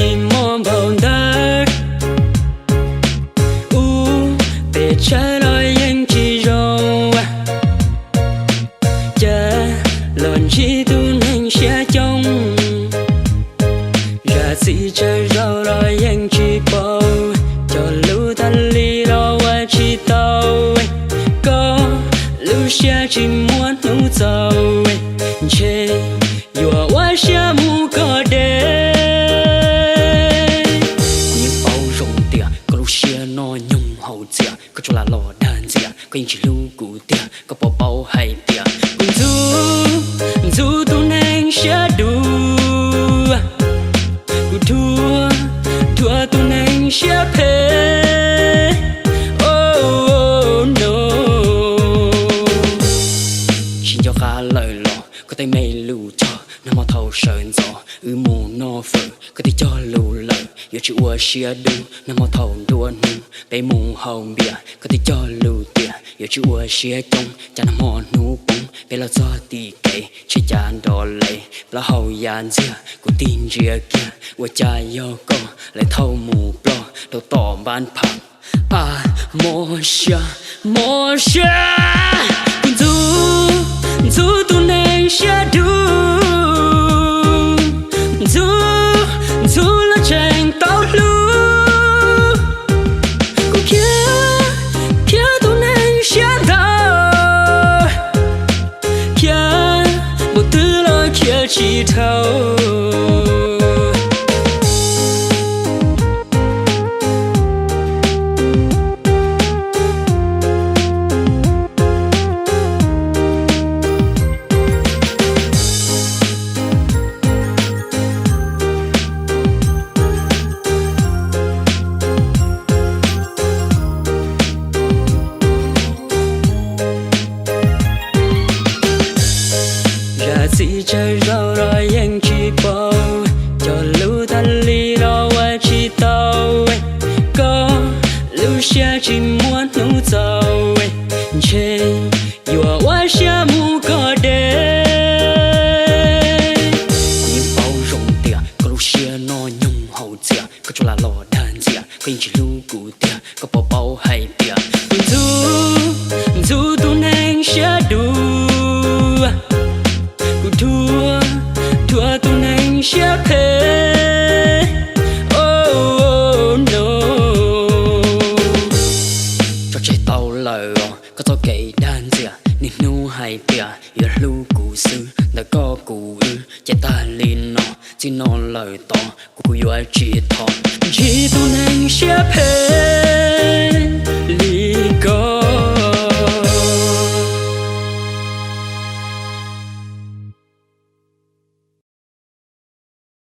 Tsis muaj npaum ntawd, ub, pes tsawg los yeej tsis zoo. Cas los ntsib tus neeg siab coob, zam txim tsawg zaus los yeej tsis paub. Cog lus tag li los ua tsis tau, koj lub siab tsis muaj hnub txaus, ntshe yuav ua siab mus koj deb. Kuv yeej paub zoo tias koj lub siab noj nyoog haus txias, koj tsuas lam los dag ntxias, koj yeej tsis hlub kuv tiag. Koj puas paub hais tias kuv ntxub, ntxub tus neeg siab dub, kuv dhuav, dhuav tus neeg siab phem. Oh no, tsis nco qab lawm los koj tej me lus chog, nag hmo thaum sawv ntxov wb mus noj fawm, koj twb cog lus lawm yuav tsis ua siab dub. Nag hmo thaum nruab hnub peb mus haus npias, koj twb cog lus tias yuav tsis ua siab coob. Cas nag hmo hnub poob peb los txog tim kev, tsheb cav nrov lev, plaub hau ya ntxiag, kuv tig ntsia kiag ua cas yog koj. Lawv thauj mus ploj rau tom npab phav. A, mob siab, mob siab. Kuv ntxub, ntxub tus neeg siab dub, ntxub, ntxub los tseem tau hlub. Kuv khiav, khiav tus neeg siab ntawd, khiav mus twg los khiav tsis dhau. Zam txim tsawg zaus los yeej tsis paub, cog lus tag li los ua tsis tau. Koj lub siab tsis muaj hnub txaus, ntshe yuav ua siab mus koj deb. Kuv yeej paub zoo tias koj lub siab noj nyoog haus txias, koj tsuas lam los dag ntxias, koj yeej tsis hlub kuv tiag. Koj puas paub hais tias kuv ntxub, ntxub tus neeg siab dub, kuv dhuav, dhuav tus neeg siab phem. Oh no, tso tseg tau lawm os koj txoj kev dag ntxias. Niaj hnub hais tias yuav hlub kuv xwb, ntawm koj kuv wb ces tag li no. Txij no lawm tod kuv kuv yuav tsis thov ntsib tus neeg siab